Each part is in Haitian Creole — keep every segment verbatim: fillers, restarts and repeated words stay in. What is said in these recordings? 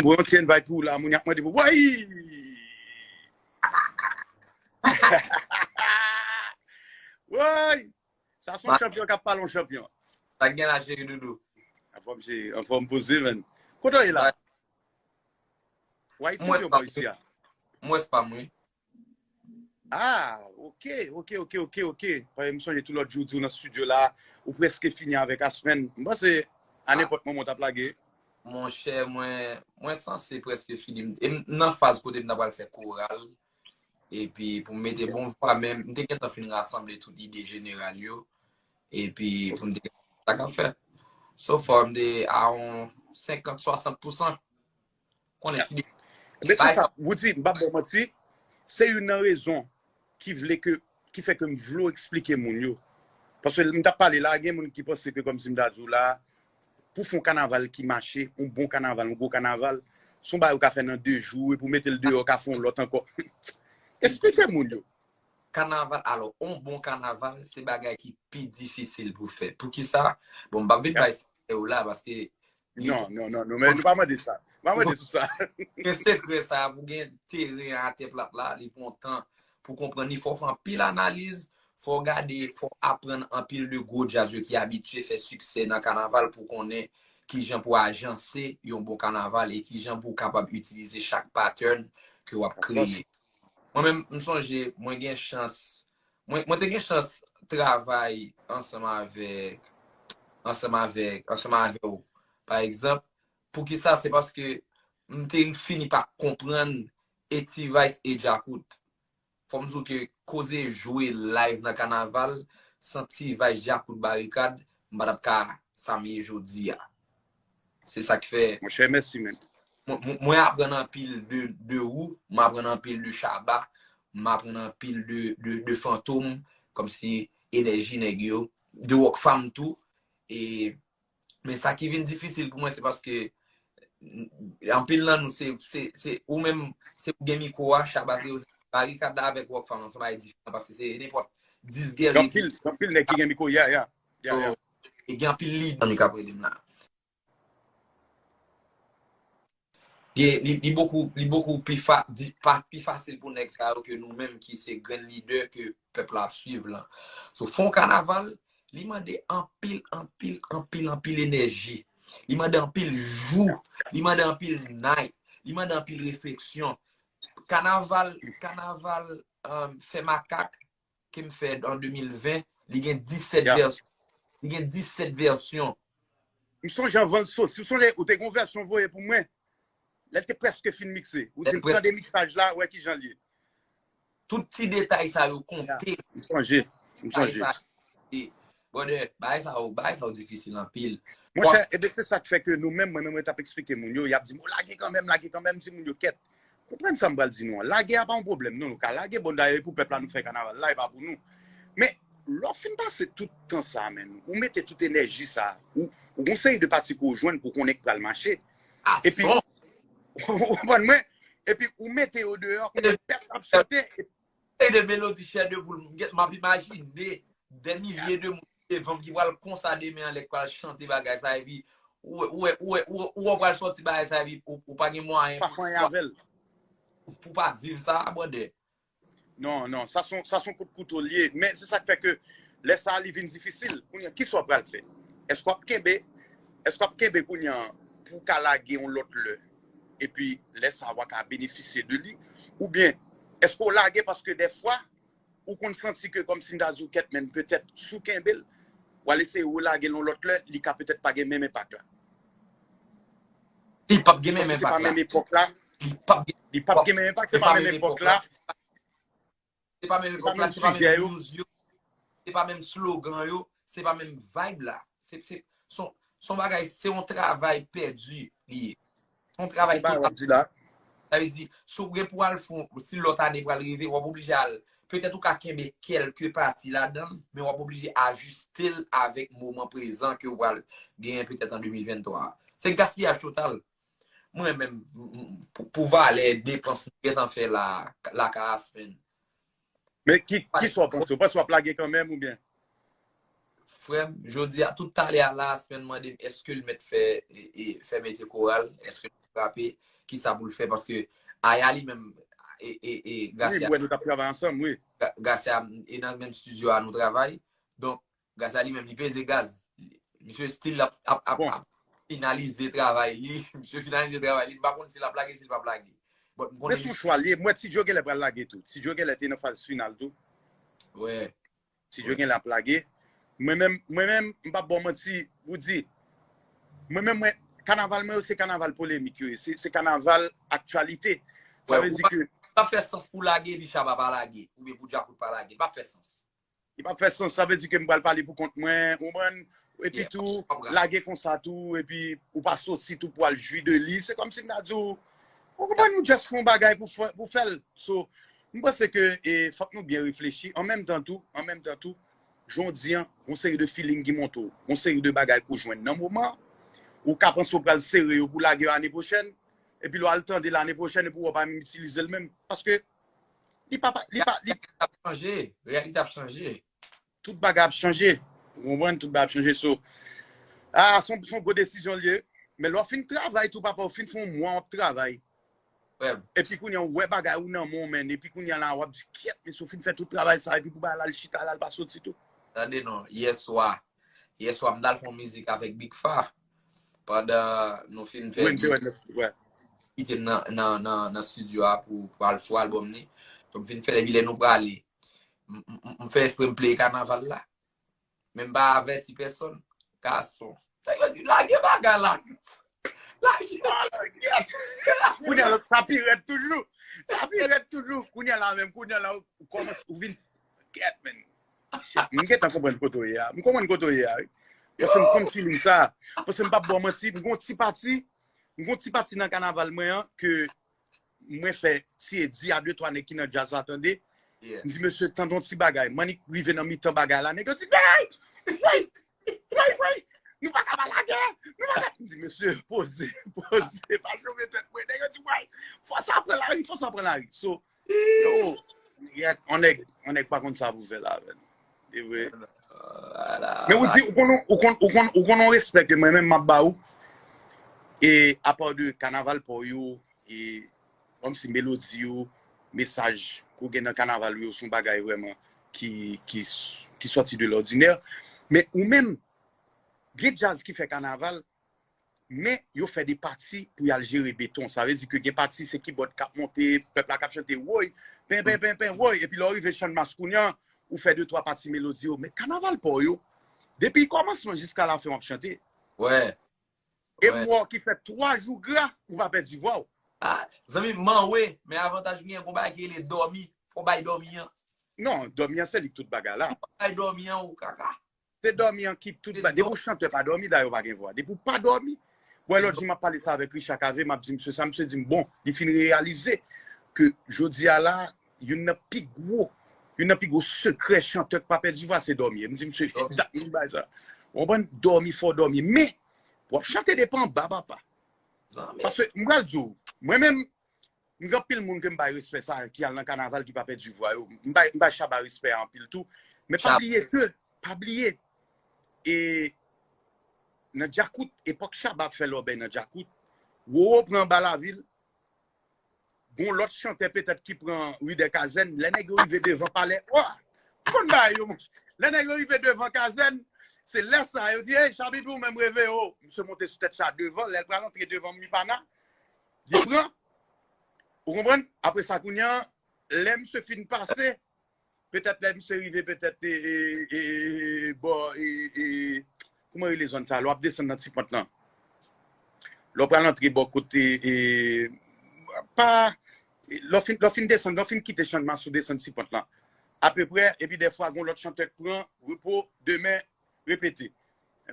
Bon, yon ti invite pou ou la, moun y ap mande pou. Woy! Woy! Sa se yon chanpyon k ap pale yon chanpyon. Sa gen la, cheri doudou? Anfòm, cheri. Anfòm poze, menn. Kote w ye la? Ou Ayiti oubyen w bò isi a? Mwen, se pa mwen. Ah, ok, ok, ok, ok, ok. Paske m sonje tou lòt jou, w di w nan estidyo la, ou prèske fini avèk Aspen. M panse, a nenpòt moman, w t ap lage. Monchè, mwen, mwen sanse prèske fini. E m nan faz kote m ta pral fè koral. Epi, pou m mete bon vwa, men m te gentan fin rasanble tout ide jeneral yo. Epi, pou m te gentan sa k ap fè. So far, m te a yon senkant, swasant pousan. Konnen ti. Men se sa, Woody, m p ap ba w manti, se youn nan rezon ki vle ke, ki fè ke m vle w eksplike moun yo. Paske m t ap pale la, gen moun ki panse ke kòmsi m ta di w la, pou fè yon kanaval ki mache, yon bon kanaval, yon gwo kanaval, se yon bagay ou ka fè nan de jou, epi w mete l deyò, w ka fè yon lòt ankò. Eksplike moun yo. Kanaval, alò, yon bon kanaval, se bagay ki pi difisil pou fè. Poukisa? Bon, m p ap vin bay sekrè yo la, paske Non, non, non, non, men nou pa mande sa. Pa mande tout sa. Gen sekrè sa, pou gen teren atè plat la, li pran tan pou konprann li. Fò w fè anpil analiz, fò w gade, fò w aprann anpil de gwo djaz yo ki abitye fè siksè nan kanaval pou konnen kijan pou ajanse yon bon kanaval e kijan pou w kapab itilize chak pattern ke w ap kreye. Mwen menm, m sonje, mwen gen chans, mwen, mwen te gen chans travay ansanm avèk, ansanm avèk, ansanm avè w. Pa egzanp, poukisa? Se paske m te fini pa konprann e T-Vice e Djakout. Fò m di w ke koze jwe live nan kanaval, san T-Vice, Djakout, Barikad, m pa t ap ka sa m ye jodi a. Se sa k fè. Monchè, mèsi, men. Mwen, mwen, mwen aprann anpil de, de ou, mwen aprann anpil de Shabba, mwen aprann anpil de, de, de Fantom, kòmsi enèji nèg yo, de Rockfam tou. E, men sa ki vin difisil pou mwen, se paske, mm, anpil nan nou, se, se, se ou menm, se ou gen mikwo a, Shabba se, Barikad la avèk Rockfam, se yon bagay diferan, paske se nenpòt dis gèrye ki. Gen anpil, gen anpil nèg ki gen mikwo, ya, ya. Ya, ya. So, e gen anpil lidè nou k ap rele m la. Li, li, li bokou, li bokou pi fa, di, pa, pi fasil pou nèg sa yo ke nou menm ki se grenn lidè ke pèp la ap swiv lan. So, fè yon kanaval, li mande anpil, anpil, anpil, anpil enèji. Li mande anpil jou. Li mande anpil night. Li mande anpil refleksyon. Kanaval, kanaval, um, fè makak, ke m fè an de mil ven, li gen disèt vèsyon. Li gen disèt vèsyon. M sonje anvan l soti, ou sonje, ou te gen yon vèsyon voye pou mwen. Lè l te prèske fin mikse. Ou di m tande miksaj la, wè kijan l ye. Tout ti detay sa yo konte. M sonje. M sonje. Brother, bagay sa yo, bagay sa yo difisil anpil. Monchè, ebyen se sa k fè ke nou menm, mwen menm mwen t ap eksplike moun yo, y ap di m, "O, lage kanmenm, lage kanmenm," m di moun yo, "Kèt, konprann sa m pral di nou an. Lage a pa yon pwoblèm, non, nou ka lage, bon, dayè, e pou pèp la nou fè kanaval la, e pa pou nou." Men, lè w fin pase tout tan sa, menn, ou mete tout enèji sa, ou, ou gon seri de pati ke w jwenn, ke w konnen k pral mache. Epi, ou konprann mwen? Epi, ou mete yo deyò, kote pèp ap chante, e de melodi chè de poul. M gen, m ap imajine dè milye de moun devan m ki pral konsa demen an lè k pral chante bagay sa, epi ou wè, ou wè, ou wè, ou wè, ou wè w pral sòti bagay sa, epi ou, ou pa gen mwayen pou, pou pa viv sa, brother. Non, non, sa se yon, sa se yon kout kouto l ye. Men se sa k fè ke lè sa a, li vin difisil. Kounye a, kisa w pral fè? Èske w ap kenbe, èske w ap kenbe kounye a pou w ka lage yon lòt lè? Epi lè sa a, w a ka benefisye de li? Oubyen, èske w lage paske dèfwa, ou konn santi ke kòmsi m ta di w kèt, men petèt, si w kenbe l, w al eseye relage l yon lòt lè, li ka petèt pa gen menm enpak la? Li p ap gen menm enpak la. Li p ap gen, li p ap gen menm enpak, se pa menm epòk la. Se pa menm epòk la, se pa menm blues yo, se pa menm slogan yo, se pa menm vibe la. Se, se, se yon, se yon bagay, se yon travay pèdi li ye. Se yon travay total. Sa vle di, si w gen pou al fè, si lòt ane pral rive, w ap oblije al, petèt ou ka kenbe kèlke pati ladan l, men w ap oblije ajiste l avèk moman prezan ke w pral genyen petèt an de mil venntwa a. Se gaspiyaj total. Mwen menm, m, m, pou, pou valè depans nou gentan fè la, lakay Aspen. Men ki, kisa w panse? Ou panse w ap lage kanmenm oubyen? Frè m, jodi a, tout talè a la, Aspen mande m èske l mèt fè, e, e, fè mete koral, èske l mèt frape. kisa pou l fè, paske Aya li menm, e, e, e, Wi, m wè nou t ap travay ansanm, wi. Gracia, e nan menm studio a nou travay. Donk, Gracia li menm, li peze gaz. Misye still ap, ap, ap, Bon. ap finalize travay li. Misye finalize travay li. M pa konn si l ap lage, si l p ap lage. But m Men konnen sou chwa li ye. M wè Ti Joe genlè pral lage tou. Ti Joe genlè te nan faz final tou. Wè. Ti Joe genlè ap lage. Mwen menm, mwen menm, m p ap ba w manti, Roody. Mwen menm, mwen, kanaval mwen yo, se kanaval polemik yo ye. Se, se kanaval aktyalite. Sa Wè, vle ou di pa, ke pa fè sans pou lage, Bicha pa, pa lage. Oubyen pou Djakout pa lage. Li pa fè sans. Li p ap fè sans. Sa vle di ke m pral pale pou kont mwen, ou konprann? Epi Yeah, tou, m konprann. Lage konsa tou, epi ou pa soti tou pou al jwi de li. Se kòmsi m ta di w, ou konprann, nou just fè yon bagay pou fè, pou fè l. So, m panse ke e, fòk nou byen reflechi. An menm tan tou, an menm tan tou, jan w di an, yon seri de feeling ki monte w, yon seri de bagay ke w jwenn nan moman, ou ka panse w pral sere yo pou lage yo ane pwochèn, epi lè w al tande l ane pwochèn, epi w pa menm itilize l menm. Paske li pa, li pa, li, Ap chanje. Reyalite ap chanje. Tout bagay ap chanje. Ou konprann? Tout bagay ap chanje. So, ah, se yon, se yon gwo desizyon li ye. Men lè w fin travay tou, papa, w fin fè yon mwa w ap travay. Frè m. Epi kounye a, w wè bagay ou nan men w, men. Epi kounye a la, w ap di, kyèt, men si w fin fè tout travay sa, epi pou bagay la, l chita la, l pa soti tou. Tande non, yèswa. Yèswa, m t al fè yon mizik avèk Big Fa. Pandan nou fin fè Wi, m te wè, wè. Kite m nan, nan, nan, nan studio a pou, pou al sou album ni. So, m fin fè, epi lè nou prale, m, m, m, m fè espre m play kanaval la. Men m pa avèti pèsonn. Gason. Sa yo di, lage bagay la. Lage. Kounye a, lòt, sa pi rèd toujou. Sa pi rèd toujou. Kounye a la menm, kounye a la, ou kòmanse, ou vin, kyèt, men. Shit, m gentan konprann kote w ye a. M konprann kote w ye a, wi. Paske m konn feeling sa. Paske m p ap ba w manti, m gon ti pati, m gon ti pati nan kanaval mwen an, ke mwen fè ti edi a de twa nèg ki nan djaz la tande. Yeah. M di, mesye, tande yon ti bagay. M annik rive nan mitan bagay la, nèg yo di, hey! Hey! Hey, hey! Nou pa ka pa lage! Nou pa ka! M di, mesye, poze, poze, pa jwe tèt mwen. Nèg yo di, way, fòs apre lari, fòs apre lari. So, yo, yèt, yon nèg, yon nèg pa konn sa pou fè la, men. E vre. Voilà. Men ou di, ou konn, ou konn, ou konn, ou konn yon respè ke mwen menm m ap ba ou. E apa de kanaval pa w yo, e kòmsi melodi yo, mesaj ke w gen nan kanaval yo, se yon bagay vrèman ki, ki, ki sòti de lòdinè. Men ou menm, gen djaz ki fè kanaval, men yo fè de pati pou y al jere beton. Sa vle di ke gen pati se kibòd k ap monte, pèp la k ap chante, woy, pen, pen, pen, pen, woy. Epi lè w rive Channmas kounye a, ou fè de twa pati melodi yo. Men kanaval pa w yo, depi kòmansman jiska lafen w ap chante. Wè. E Wè. m wè w ki fè twa jou gra, ou pa pèdi vwa w. Ah, zanmi m, man, wi, men avantaj m gen, gon bagay ki rele dòmi. Fò w bay dòmi an. Non, dòmi an se li k tout bagay la. Bay dòmi an, ou kaka. Se dòmi an ki tout Se bagay. Depi dò- w chantè pa dòmi, dayè w pa gen vwa. Depi w pa dòmi, wè, lòt jou m ap pale sa avèk Richard Cavé, m ap di misye sa, misye di m, bon, li fin reyalize ke jodi a la, youn nan pi gwo, youn nan pi gwo sekrè chantè k pa pèdi vwa se dòmi. M di misye, Dòmi. Dat nou bay sa. Ou konprann? Dòmi, fò w dòmi. Men, w ap chante depi anba, papa. Zanmi. Paske m pral di w, mwen menm, m gen anpil moun ke m bay respè sa, ki al nan kanaval, ki pa pèdi vwa yo. M bay, m bay Shabba respè a anpil tou. Men pa Shabba. Bliye ke, pa bliye, e nan Djakout, epòk Shabba ap fè lòbèy nan Djakout, Roro pran anba lavil, gon lòt chantè petèt ki pran ri dè kazèn, lè nèg yo rive devan palè, wa! Konn bagay yo, monchè. Lè nèg yo rive devan kazèn, se lè sa yo di, hey, Chabibi, ou menm reveye w. Misye monte sou tèt cha devan, lè l pral antre devan Mipana, li pran. Ou konprann? Apre sa, kounye a, lè misye fin pase, petèt lè misye rive, petèt, e, e, e, e, bò, e, e, kòman rele zòn sa? Lè w ap desann nan ti pant lan. Lè w pral antre bò kote, e, pa, lè w fin, lè w fin desann, lè w fin kite Channmas ou desann ti pant lan. Apeprè, epi dèfwa, gon lòt chantè k pran, repo, demen, repete.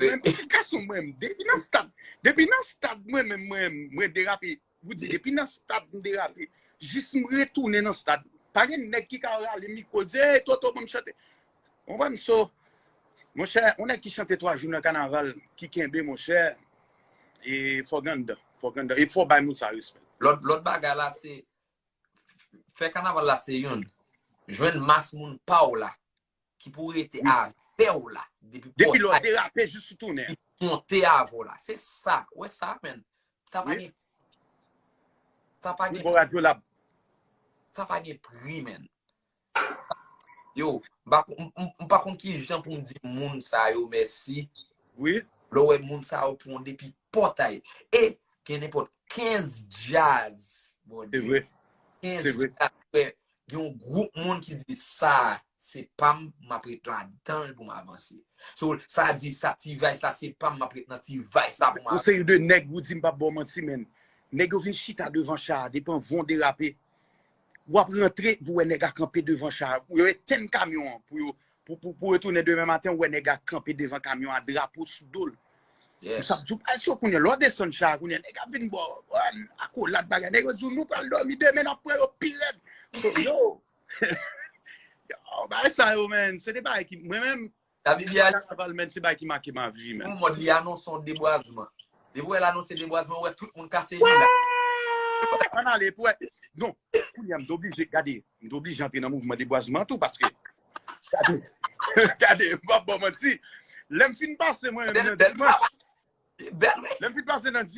Mwen, gason mwen, depi nan stad, depi nan stad, mwen menm, mwen, mwen derape. Ou di, depi nan stad, m derape. Jis m retounen nan stad. Pa gen nèg ki ka rale mikwo, di, hey, Toto, ban m chante. Ou konprann? So, monchè, yon nèg ki chante twa jou nan kanaval, ki kenbe, monchè, e fò w gen anndan. Fò w gen anndan. E fò w bay moun sa respè. Lòt, lòt bagay la, se, fè kanaval la, se youn. Jwenn mas moun pa w la, ki pou rete avè w la. Depi Depi lè w pòtay, derape jis ou tounen. Ki monte avè w la. Se sa. Wè sa, men. Sa pa Wi. Gen. Sa pa Wi, gen bò Radyo Lab. Sa pa gen pri, menn. Yo, m pa kon- m- m- m pa konn ki jan pou m di moun sa yo mèsi. Wi, Lè w wè moun sa yo pran depi pòtay. E gen nenpòt kenz djaz. Mon se Dieu. Vre. Kenz Se vre. djaz. Wè, gen yon gwoup moun ki di sa, se pa m, m ap ret ladan l pou m avanse. So, sa di, sa T-Vice la, se pa m, m ap ret nan T-Vice la pou m Yon seri de nèg, ou di m p ap ba w manti, menn. Nèg yo vin chita devan cha a, depi anvan w derape. W ap rantre, pou wè nèg a kanpe devan cha a. Pou yo etenn kamyon an, pou yo pou, pou, pou retounen demen maten, ou wè nèg a kanpe devan kamyon a, drapo sou do l. Ou Yes. sa ap di w, pa sou kounye, lè w desann cha a, kounye, nèg ap vin bò, akolad bagay, nèg yo di w, nou pral dòmi demen, n ap pran yo pi rèd. So, yo, yo, bagay sa yo, menn, se de bagay ki, mwen menm, Dabibya, kanaval, menn, se bagay ki make ma vi, menn. Yon mòd li anonse yon debwazman. Depi w wè l anonse debwazman, ou wè tout moun kase li la. Ann ale, pou wè. Non, kounye a, m t oblije, gade, m t oblije antre nan mouvman debwazman tou, paske, gade, gade, m p ap ba w manti. Lè m fin pase, mwen, Bèl, nan bèl, dimanch, bèl, wi. Lè m fin pase nan